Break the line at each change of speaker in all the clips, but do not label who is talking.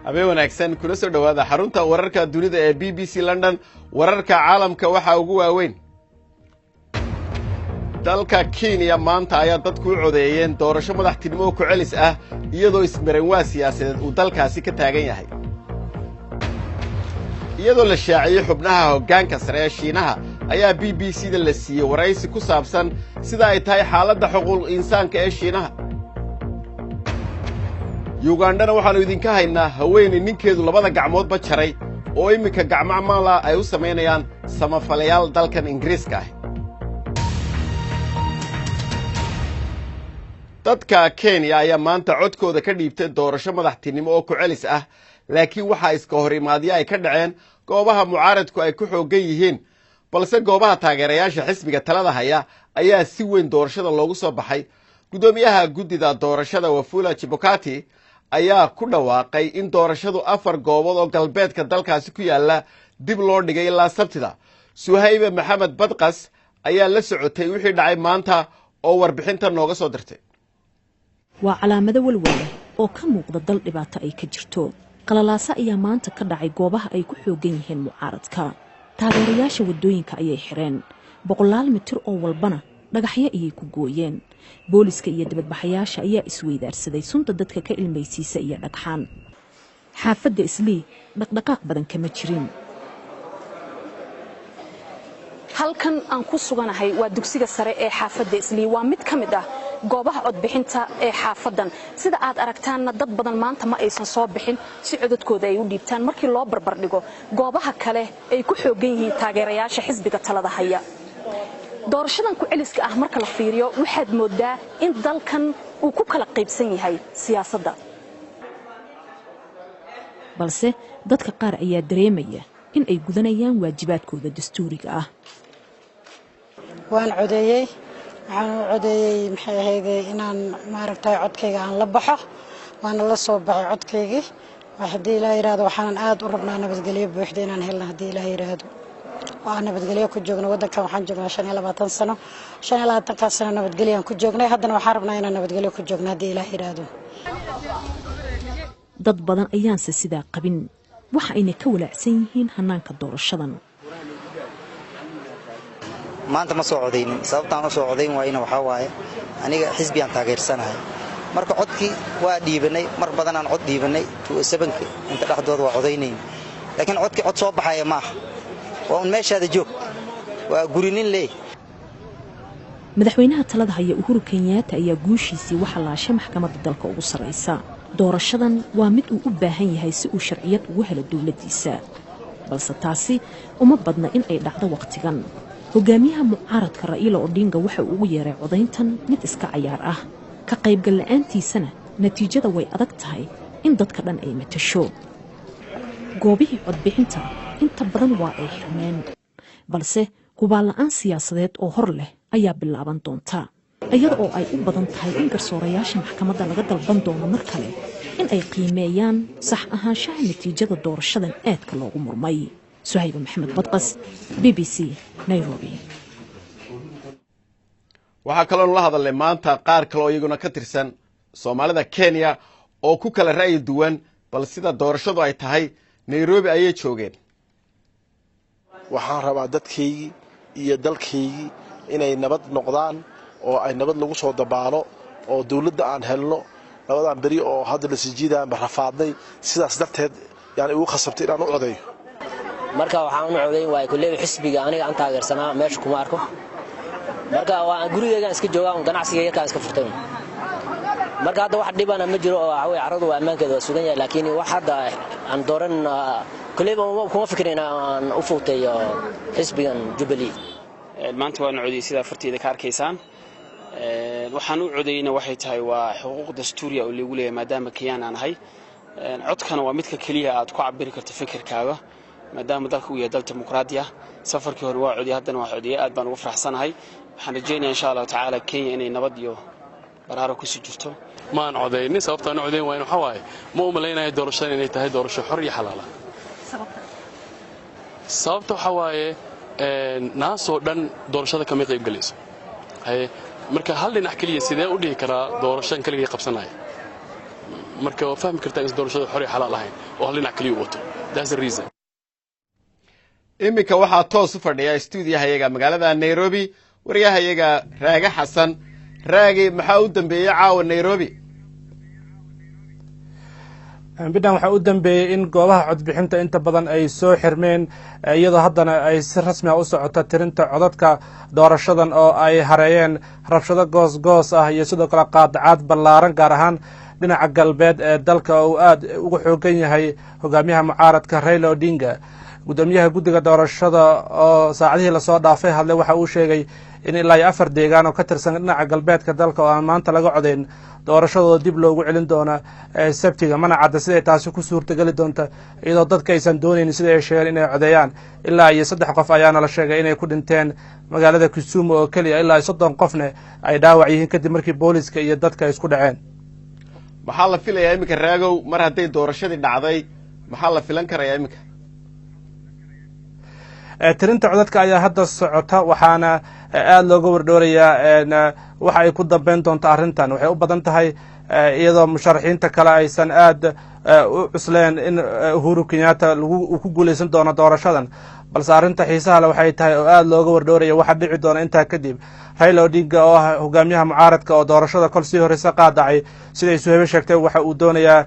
Habeen wanaagsan, kuna soo dhowaada xarunta wararka dunida ee BBC London. Wararka caalamka waxaa ugu waaweyn: dalka Kenya maanta ayaa dadku u codeeyeen doorasho madaxtinimo oo ku-celis ah, iyadoo ismaranwaa siyaasadeed uu dalkaasi ka taagan yahay. Iyadoo la shaaciyey xubnaha hoggaanka sare ee Shiinaha, ayaa BBC da la siiyey waraysi ku saabsan sida ay tahay xaaladda xuquuq insaanka ee Shiinaha. Yugandhana waxaannu idinka haynaa haweenay ninkeedu labada gacmoodba jaray oo iminka gacmo maala ay u samaynayaan samafalayaal dalkan Ingiriiska ah. Dadka Kenya ayaa maanta codkooda ka dhiibtay doorasho madaxtinimo oo ku-celis ah, laakiin waxaa iska hor imaadyo ay ka dhaceen goobaha mucaaradku ay ku xooggan yihiin, balse goobaha taageerayaasha xisbiga talada haya ayaa si weyn doorashada loogu soo baxay. Guddoomiyaha guddida doorashada, Wafula Chebukati, ayaa ku dhawaaqay in doorashadu afar goobood oo galbeedka dalkaasi ku yaalla dib loo dhigay ilaa Sabtida. Suhaybe Maxamed Badqas ayaa la socotay wixii dhacay maanta oo warbixinta nooga soo dirtay.
Waa calaamado walwal leh oo ka muuqda dal dhibaato ay ka jirto. Qalalaase ayaa maanta ka dhacay goobaha ay ku xoogan yihiin mucaaradka. Taageerayaasha waddooyinka ayay xireen, boqolaal mitir oo walbana dhagaxyo ayay ku gooyeen. Booliska iyo dibadbaxayaasha ayaa isweydaarsaday sunta dadka ka ilmaysiisa iyo dhagxaan. Xaafadda Islii dhaqdhaqaaq badan kama jirin.
Halkan aan ku suganahay waa dugsiga sare ee xaafadda Islii. Waa mid ka mid ah goobaha codbixinta ee xaafadan. Sida aad aragtaanna, dad badan maanta ma aysan soo bixin si codadkooda ay u dhiibtaan, markii loo barbardhigo goobaha kale ay ku xoogan yihiin taageerayaasha xisbiga talada haya. Doorashadan ku-celiska ah marka la fiiriyo, waxaad moodaa in dalkan uu ku kala qaybsan yahay siyaasadda.
Balse dadka qaar ayaa dareemaya in ay gudanayaan waajibaadkooda dastuuriga ah.
Waan codeeyey. Waxaan u codeeyey, maxay ahayde, inaan maaragtay codkayga aan la baxo, waana la soo baxay codkaygii. Haddii Ilaah yidhaahdo, waxaanan aad u rabnaa nabadgelyo buuxda inaan helna, haddii Ilaah yidhaahdo, oo aan nabadgelyo ku joogno waddankan. Waxaan joognaa 25 sano. 25-kaas sano nabadgelyaan ku joognay. Haddana waxaan rabnaa inaan nabadgelyo ku joogno, haddii Ilaah yidhaahdo.
Dad badan ayaanse sidaa qabin. Waxa ayna ka walaacsan yihiin hannaanka doorashadan.
Maanta ma soo codaynin. Sababtaan u soo codayn waayna waxaa waaye, aniga xisbiyaan taageersanahay. Marka codkii waa dhiibanay, mar badanaan cod dhiibanay, ka inta dhexdooda waa codaynayn, laakiin codkii cod soo baxaya ma aha. Waa un meeshaada joog, waa gurinin leey.
Madaxweynaha talada haya, Uhuru Kenyatta, ayaa guushiisii waxa laashay maxkamadda dalka ugu sarraysa. Doorashadan waa mid uu u baahan yahay si uu sharciyad ugu helo dowladdiisa, balse taasi uma badna in ay dhacdo wakhtigan. Hogaamiyaha mucaaradka, Raila Odinga, waxa uu ugu yeeray codayntan mid iska cayaar ah, ka qaybgal la'aantiisana natiijada way adag tahay in dadka dhan ay matasho. Goobihii codbixinta inta badan waa ay xirmeen, balse hubaal la'aan siyaasadeed oo hor leh ayaa bilaaban doonta, iyada oo ay u badan tahay in garsoorayaasha maxkamadda laga dalban doono mar kale in ay qiimeeyaan sax ahaanshaha natiijada doorashadan aadka loogu murmay. Suhayba Maxamed Badqas, BBC, Nairobi.
Waxaa kaloonu la hadalnay maanta qaar kale oo iyaguna ka tirsan Soomaalida Kenya oo ku kala ra'yi duwan bal sida doorashadu ay tahay. Nairobi ayay joogeen.
Waxaan rabaa dadkaygii iyo dalkaygii inay nabad noqdaan oo ay nabad lagu soo dabaalo oo dawladda aan helno. Labadan beri oo hadda la sijiidaanba rafaadnay, sidaas darteed yani igu khasabtay inaan u codeeyo.
Marka waxaan u codayn waay, kulleyba xisbiga aniga aan taageersanaa meesha kuma arko. Marka waa gurigeygaan iska joogaa un, ganacsiga yarkaan iska furtay. Marka hadda wax dhibana ma jiro oo waxa weye carradu waa ammaankeeda waa sugan yahay, laakiin wax hadda aan dooran kulleyba kuma fikirin aan u fuuteeyo xisbigan Jubilee.
Maanta waan codeyey, sidaa farteyda ka arkaysaan. Waxaan u codeyna waxay tahay waa xuquuq dastuuriya oo lagu leeyahay, maadaama Kenyaan aan ahay. Codkana waa midka keliya aad ku cabiri karto fikirkaaga, maadaama dalka uu yahay dal dimuqraadi ah. Safarkii hore waa codiyey, haddana waa codiyey. Aad baan ugu faraxsanahay. Waxaan rajeynaya, insha Allahu tacaala, Kenya inay nabad iyo baraaro kusii jirto.
Maan codaynin. Sababtaan u codayn waayn waxaa waaye, ma u malaynayo doorashadan inay tahay doorasho xor iyo xalaala. Sababta waxaa waaye, naasoo dhan doorashada kama qayb gelayso. Haye, marka hal dhinac keliya sidee u dhihi karaa doorashan keligay qabsanaya? Marka waa fahmi kartaa in doorashada xor iyo xalaal ahayn oo hal dhinac kaliya u wato. That's the reason.
Iminka waxaa toos u fadhiya stuudiyahayaga magaalada Nairobi wariyahayaga Raage Xasan. Raage, maxaa u dambeeyey caawa Nairobi?
Bidhan, waxaa u dambeeyey in goobaha codbixinta inta badan ay soo xirmeen, iyadoo haddana ay si rasmi ah u socoto tirinta codadka doorashadan oo ay hareeyeen rabshado goos goos ah iyo sidoo kale qaadacaad ballaaran, gaar ahaan dhinaca galbeed ee dalka oo uu aada uga xoogan yahay hogaamiyaha mucaaradka Raila Odinga. Guddoomiyaha guddiga doorashada oo saacadihii lasoo dhaafay hadlay waxa uu sheegay in ilaa iyo afar deegaan oo ka tirsan dhinaca galbeedka dalka oo aan maanta laga codayn doorashadooda dib loogu celin doona Sabtiga. Mana cadda siday taasi ku suurtageli doonta, iyadoo dadka aysan doonaynin, sida ay sheegeen, inay codeeyaan. Ilaa iyo saddex qof ayaana la sheegay inay ku dhinteen magaalada Kisumu oo keliya, ilaa iyo 30 qofne ay dhaawac yihiin kadib markii booliska iyo dadka ay isku dhaceen.
Maxaa la filayaa iminka, Raagow? Mar hadday doorashadii dhacday, maxaa la filan karayaa iminka?
Tirinta codadka ayaa hadda socota, waxaana aada looga wardhoorayaa waxa ay ku dambeyn doonto arrintan. Waxay u badan tahay, iyadoo musharaxiinta kale aysan aada u cusleen, in Uhuru Kenyatta uu ku guuleysan doono doorashadan. Balse arrinta xiisaha le waxay tahay oo aada looga wardhooraya waxa dhici doona intaa kadib. Raila Odinga oo ah hogaamiyaha mucaaradka oo doorashada kol sii horeysa qaadacay, siday Suhebe sheegtay, waxa uu doonayaa,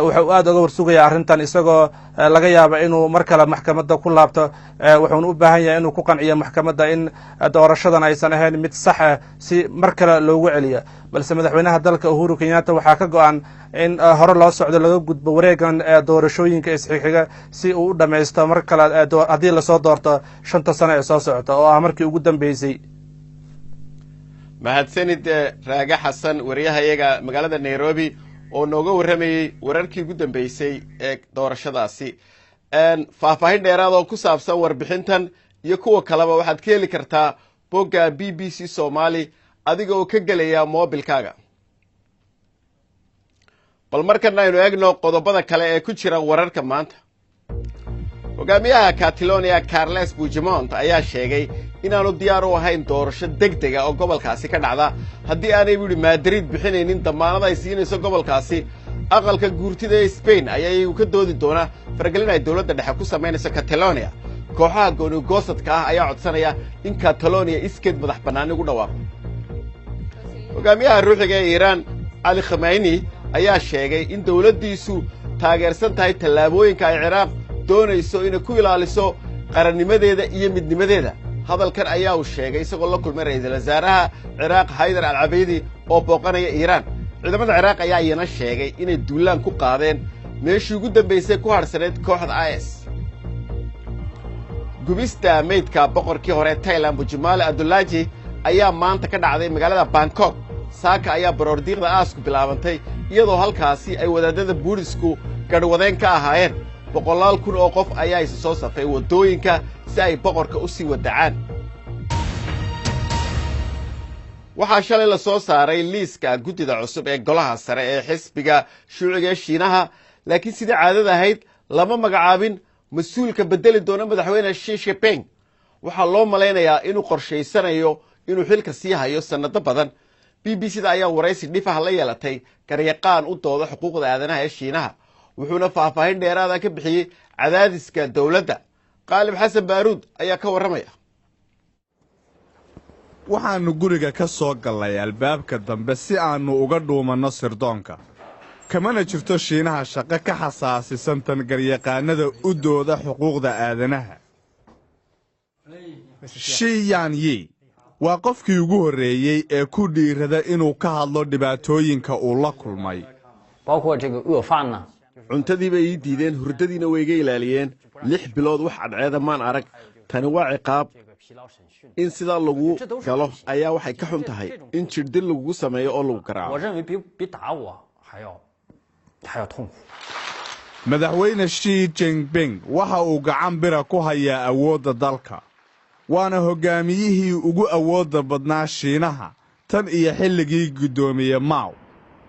waxa uu aada uga warsugayaa arrintan, isagoo laga yaaba inuu mar kale maxkamadda ku laabto. Wuxuuna u baahan yahay inuu ku qanciyo maxkamadda in doorashadan aysan ahayn mid sax ah si mar kale loogu celiyo. Balse madaxweynaha dalka Uhuru Kenyatta waxaa ka go-an in hore loo socdo, laga gudbo wareegan doorashooyinka isxigxiga, si uu u dhammaysto mar kale haddii lasoo doorto 5ta sano ee soo socota, oo ah markii ugu dambeysay.
Mahadsanid, Raage Xasan, wariyahayaga magaalada Nairobi oo nooga warramayey wararkii ugu dambeysay ee doorashadaasi. Faahfaahin dheeraad oo ku saabsan warbixintan iyo kuwa kaleba waxaad ka heli kartaa bogga BBC Soomaali adiga oo ka gelaya moobilkaaga. Bal markana aynu eegno qodobada kale ee ku jira wararka maanta. Hogaamiyaha Catalonia Carles Puigdemont ayaa sheegay inaanu diyaar u ahayn doorasho deg dega oo gobolkaasi ka dhacda haddii aanay, bu yidhi, Madrid bixinaynin damaanad ay siinayso gobolkaasi. Aqalka guurtida ee Spain ayaa iyagu ka doodi doona faragelin ay dowladda dhexe ku samaynayso Catalonia. Kooxaha goonigoosadka ah ayaa codsanaya in Catalonia iskeed madax bannaani ugu dhawaaqo. Hogaamiyaha ruuxiga ee Iiraan Cali Khamenei ayaa sheegay in dowladdiisu taageersan tahay tallaabooyinka ay Ciraaq doonayso inay ku ilaaliso qarannimadeeda iyo midnimadeeda. Hadalkan ayaa uu sheegay isagoo la kulmay ra'iisul wasaaraha Ciraaq Haydar Al Cabaydi oo booqanaya Iiraan. Ciidamada Ciraaq ayaa iyana sheegay inay duulaan ku qaadeen meeshii ugu dambaysay ku hadhsaneyd kooxda IS. Gubista meydka boqorkii hore Tailand Bhumibol Adulyadej ayaa maanta ka dhacday magaalada Bangkok. Saaka ayaa baroordiiqda aasku bilaabantay, iyadoo halkaasi ay wadaadada Buudhisku garhwadeen ka ahaayeen. Boqolaal kun oo qof ayaa isa soo safay waddooyinka si ay boqorka u sii wadacaan. Waxaa shalay la soo saaray liiska guddida cusub ee golaha sare ee xisbiga shuuciga ee Shiinaha, laakiin sidii caadada ahayd lama magacaabin mas-uulka bedeli doona madaxweyne Xi Jinping. Waxaa loo malaynayaa inuu qorshaysanayo inuu xilka sii hayo sannado badan. BBC da ayaa waraysi dhifah la yeelatay garyaqaan u dooda xuquuqda aadanaha ee Shiinaha, wuxuuna faahfaahin dheeraada ka bixiyey cadaadiska dowladda. Qaalib Xasan Baaruud ayaa ka warramaya.
Waxaannu guriga ka soo gallay albaabka dambe si aannu uga dhuumanno sirdoonka. Kamana jirto Shiinaha shaqo ka xasaasisan tan garyaqaannada u dooda xuquuqda aadanaha. Shiyan Yi waa qofkii ugu horreeyey ee ku dhiirada inuu ka hadlo dhibaatooyinka uu la kulmay.
Cuntadii bay ii diideen, hurdadiina way iga ilaaliyeen. 6 bilood wax cadceeda maan arag. Tani waa ciqaab. In sidaa lagu galo ayaa waxay ka xun tahay in jirdil lagugu sameeyo oo lagu garaaco.
Madaxweyne Xi Jinping waxa uu gacan bira ku hayaa awoodda dalka, waana hoggaamiyihii ugu awoodda badnaa Shiinaha tan iyo xilligii guddoomiye Mao.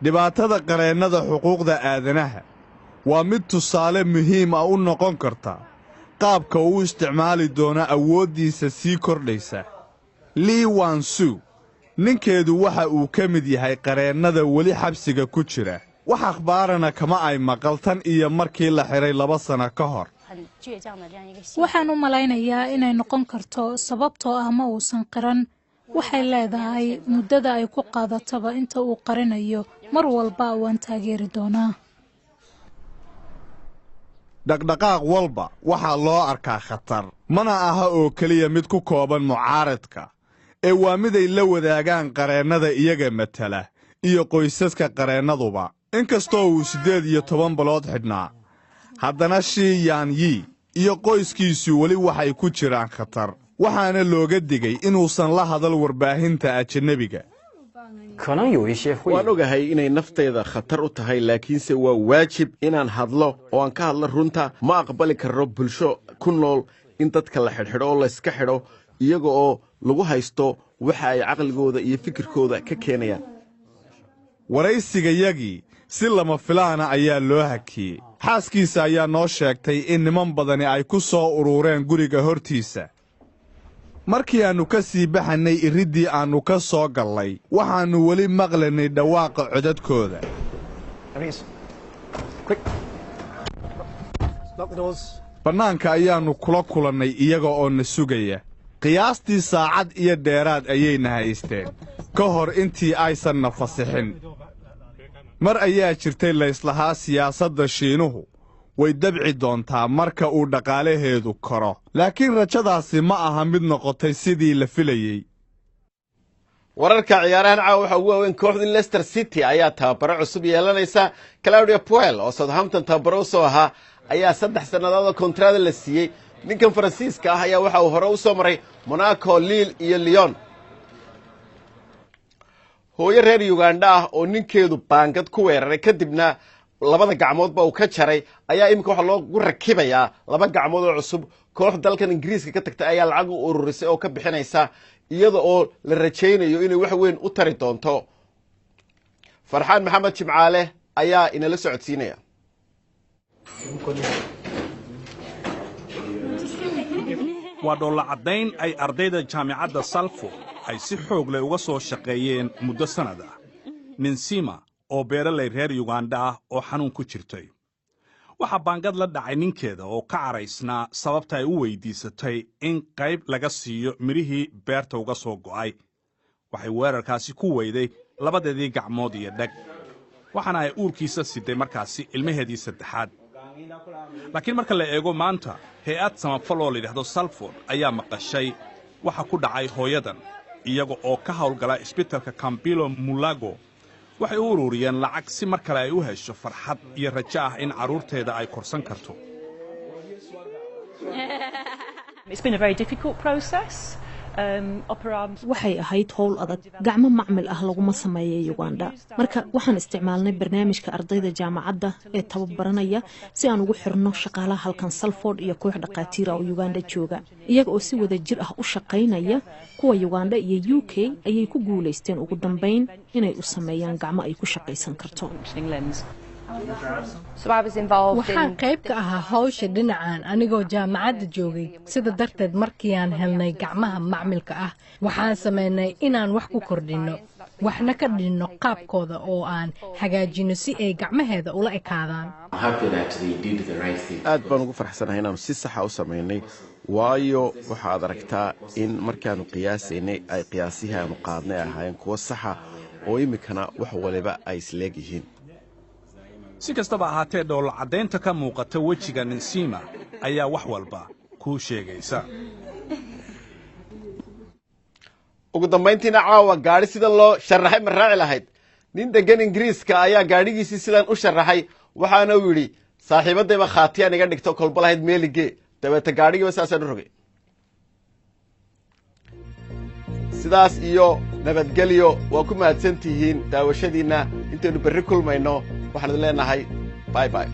Dhibaatada qareennada xuquuqda aadanaha waa mid tusaale muhiim ah u noqon karta qaabka uu isticmaali doono awooddiisa sii kordhaysa. Li Wansu ninkeedu waxa uu ka mid yahay qareennada weli xabsiga ku jira. Wax akhbaarana kama ay maqal tan iyo markii la xidhay 2 sano ka hor.
Waxaan u malaynayaa inay noqon karto, sababtoo ah ma uusan qiran. Waxay leedahay muddada ay ku qaadataba inta uu qarinayo, mar walba waan taageeri doonaa.
Dhaqdhaqaaq walba waxaa loo arkaa khatar. Mana aha oo keliya mid ku kooban mucaaradka, ee waa miday la wadaagaan qareennada iyaga matala iyo qoysaska qareennaduba. Inkastoo uu 18 bilood xidhnaa, haddana Shi Yan Yi iyo qoyskiisu weli waxay ku jiraan khatar, waxaana looga digay inuusan la hadal warbaahinta ajanabiga.
Waan ogahay inay naftayda khatar u tahay, laakiinse waa waajib inaan hadlo oo aan ka hadlo runta. Ma aqbali karno bulsho ku nool in dadka la xidhxidho oo layska xidho, iyaga oo lagu haysto waxa ay caqligooda iyo fikirkooda ka keenayaan.
Waraysigayagii si lama filaana ayaa loo hakiyey. Xaaskiisa ayaa noo sheegtay in niman badani ay ku soo urureen guriga hortiisa. Markii aannu ka sii baxannay iriddii aannu ka soo gallay, waxaannu weli maqlaynay dhawaaqa codadkooda. Bannaanka ayaannu kula kulannay iyaga oo na sugaya. Qiyaastii saacad iyo dheeraad ayayna haysteen ka hor intii aysanna fasixin. Mar ayaa jirtay layslahaa siyaasadda Shiinuhu way dabci doontaa marka uu dhaqaalaheedu koro, laakiin rajadaasi ma aha mid noqotay sidii la filayey.
Wararka ciyaarahan caawa waxaa ugu waaweyn: kooxdii Leicester City ayaa tababaro cusub yeelanaysa. Claudio Puel, oo Southampton tababaro u soo ahaa, ayaa 3 sannadood oo kontraada la siiyey. Ninkan Faransiiska ah ayaa waxa uu hore u soo maray Monaco, Lille iyo Lyon. Hooyo reer Uganda ah oo ninkeedu baangad ku weeraray, kadibna labada gacmoodba uu ka jaray, ayaa iminka waxaa loogu rakibayaa laba gacmood oo cusub. Koox dalkan Ingiriiska ka tagtay ayaa lacag u ururisay oo ka bixinaysa, iyada oo la rajaynayo inay wax weyn u tari doonto. Farxaan Maxamed Jimcaale ayaa inala socodsiinaya.
Waa dhoolla caddayn ay ardayda jaamicadda Salford ay si xoog leh uga soo shaqeeyeen muddo sannad ah. Ninsima, oo beeralay reer Yugandha ah oo xanuun ku jirtay, waxaa baangad la dhacay ninkeeda oo ka caraysnaa sababta ay u weyddiisatay in qayb laga siiyo midhihii beerta uga soo go'ay. Waxay weerarkaasi ku weyday labadeedii gacmood iyo dheg, waxaana ay uurkiisa siday markaasi ilmaheedii saddexaad. Laakiin marka la eego maanta, hay'ad samafal oo layidhaahdo Salford ayaa maqashay waxa ku dhacay hooyadan. Iyaga oo ka hawlgala isbitalka Campilo Mulago, waxay u ururiyeen lacag si mar kale ay u hesho farxad iyo rajo ah in carruurteeda ay korsan karto.
Waxay ahayd howl adag. Gacmo macmil ah laguma sameeya Uganda. Marka waxaan isticmaalnay barnaamijka ardayda jaamacadda ee tababaranaya si aan ugu xirno shaqaalaha halkan Salford iyo koox dhaqaatiir ah oo Uganda jooga. Iyaga oo si wada jir ah u shaqaynaya, kuwa Uganda iyo UK, ayay ku guulaysteen ugu dambeyn inay u sameeyaan gacmo ay ku shaqaysan karto.
Waxaan qayb ka ahaa hawsha dhinacan anigoo jaamacadda joogay. Sida darteed, markii aan helnay gacmaha macmilka ah, waxaan samaynay inaan wax ku kordhinno, waxna ka dhinno qaabkooda oo aan hagaajinno si ay gacmaheeda ula ekaadaan.
Aad baan ugu farxsanahay inaanu si saxa u samaynay, waayo waxaad aragtaa in markaannu qiyaasaynay ay qiyaasihii aanu qaadnay ahaayeen kuwo saxa, oo iminkana wax waliba ay isleeg yihiin.
Si kastaba ahaatee, dhoolla caddaynta ka muuqata wejiga Ninsima ayaa wax walba kuu sheegaysa.
Ugu dambayntiina caawa, gaadhi sida loo sharaxay ma raaci lahayd? Nin degan Ingiriiska ayaa gaadhigiisii sidan u sharaxay, waxaana uu yidhi: "Saaxiibadayba khaatiyaan iga dhigto kolba lahayd meelige." Dabeete gaadhigiiba saasaan u rogay. Sidaas iyo nabadgelyo. Waa ku mahadsan tihiin daawashadiinna. Intaynu berri kulmayno, waxaan idin leenahay bye bye.